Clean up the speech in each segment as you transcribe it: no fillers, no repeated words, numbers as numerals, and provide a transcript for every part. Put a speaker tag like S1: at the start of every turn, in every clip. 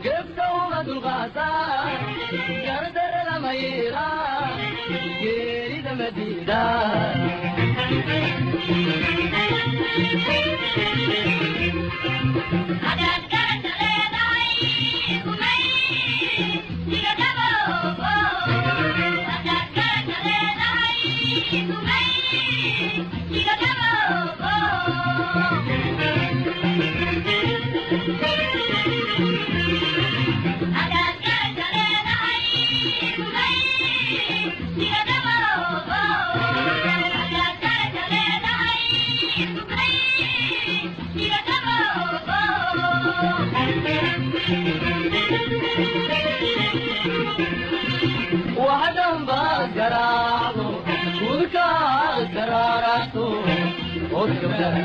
S1: Gefka uma dulqaataa, gardarrada ma yeelaa, geerida ma diidaa.
S2: Hadaad garasha leedahay kumay iga gaboobo. Hadaad garasha leedahay kumay iga gaboobo. Hadaad garasha leedahay kumay iga gaboobo. Hadaad garasha leedahay kumay iga gaboobo.
S1: Waxdhan baad garaacdo, gudkaad garaarato, ood gabdhaha.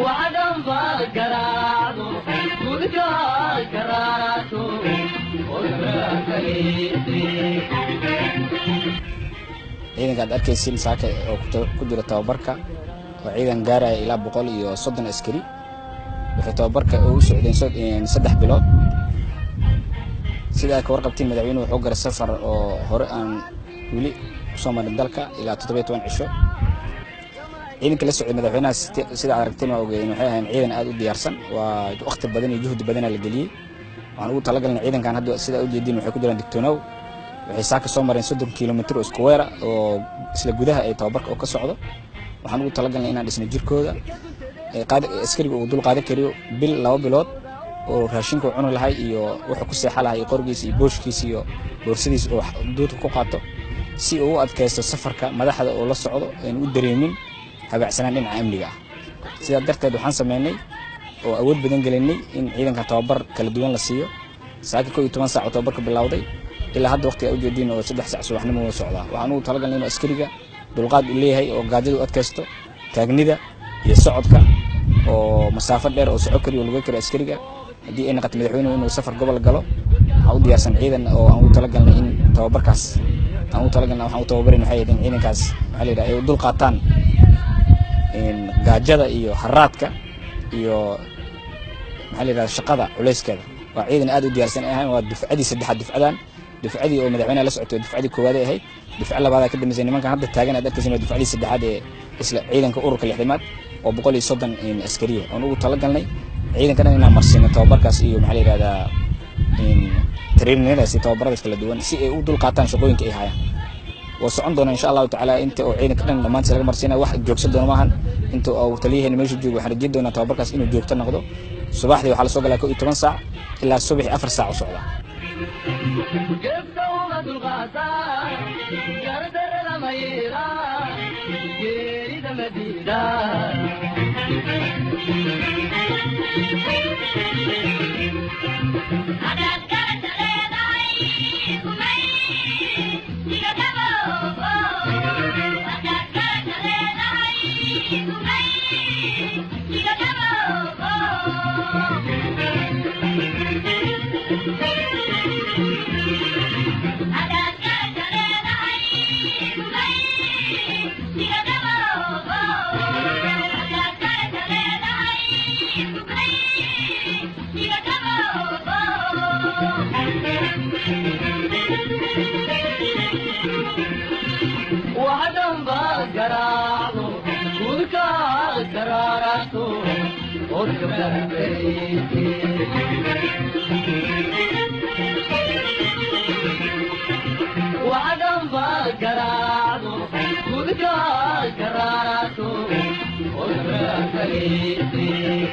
S1: Waxdhan baad garaacdo, gudkaad garaarato, ood gabdhaha.
S3: Ciidanka aad arkaysiin saaka oo ku jira tababarka oo ciidan gaaraya ilaa 130 askari, waxay tababarka u socdeen 3 bilood. Sida aad ka warqabtiin, madaxweynuhu wuxuu garay safar oo hore aan weli kusoo marin dalka ilaa 17 cisho. Ciidanka la socday madaxweynaha, sida aad aragteen waa ogeeyeen, waxay ahayn ciidan aad u diyaarsan. Waa waqti badan iyo juhdi badana la geliyey. Waxaan ugu talagalnay ciidankan hadda sida u jeediin waxay ku jiraan digtoonow. Waxay saaka soo mareen 30 kilomitir oo isku weera oo isla gudaha ay tababarka oo ka socdo. Waxaan ugu talagalnay inaan dhisno jirkooda askariga uu dul qaadan kariyo bil, 2 bilood oo raashinka uu cuni lahay iyo wuxuu ku seexa lahay iyo qorigiisa iyo booshkiisa iyo boorsadiisa oo duudka ku qaato, si uu u adkaysto safarka madaxda oo la socdo, aynu u dareemin habacsanaan dhinaca amniga ah. Sidaa darteed waxaan sameynay oo awood badan gelinay in ciidanka tababar kala duwan la siiyo. Saaka 11 saac oo tababarka bilowday ilaa hadda waqtiga ujeediin oo 3 saac subaxnimo wuu socdaa. Waxaan ugu talagalnay inuu askariga dulqaad u leeyahay oo gaajada u adkaysto, taagnida iyo socodka oo masaafo dheer oo soco kariyo, luga kariyo askariga. Haddii ay noqoto madaxweynuhu inuu safar gobol galo, waxaa u diyaarsan ciidan oo aan ugu talagalnay in tababarkaas aan ugu talagalnay. Waxaan u tababarin waxay ahayd in ciidankaas, maxaa la yidhaha, ay u dul qaataan gaajada iyo haraadka iyo, maxaa la yidhahda, shaqada culayskeeda. Waa ciidan aad u diyaarsan ay ahayn. Waa dufcadii saddexaad dufcadan. Dufcadii oo madaxweynaha la socotay dufcadii koowaad ay ahayd, dufco labaadaa ka dambeysay. Nimankan hadda taagan aad arkaysin waa dufcadii saddexaad ee isla ciidanka ururka lixdamaad oo 130 askariya oon ugu talagalnay ciidanka dhan inaan marsiino tababarkaas iyo, maxaa la yidhahdaa, traininadaas iyo tababaradaas kala duwan, si ay u dul qaataan shaqooyinka ay hayaan. Waa socon doona insha Allahu tacaala inta oo ciidanka dhan dhammaantiis laga marsiinayo. Wax joogsan doona maahan. Inta uu taliyaheena meesha joogo waxaan rajeyn doonaa tababarkaas inuu joogto noqdo. Subaxdii waxaa lasoo galaa 11 saac ilaa subaxii 4 saac u socdaa.
S1: Gefka uma dulqaataa, gardarrada ma yeelaa, geerida ma diidaa.
S2: Hadaad garasha leedahay kumay iga gaboobo. Hadaad garasha leedahay kumay iga gaboobo. Hadaad garasha leedahay kumay iga gaboobo. Hadaad garasha leedahay kumay iga gaboobo.
S1: Waxdhan baad garaacdo, gudkaad garaarato, ood gabdhaha. Waxdhan baad garaacdo, gudkaad garaarato, ood gabdhaha.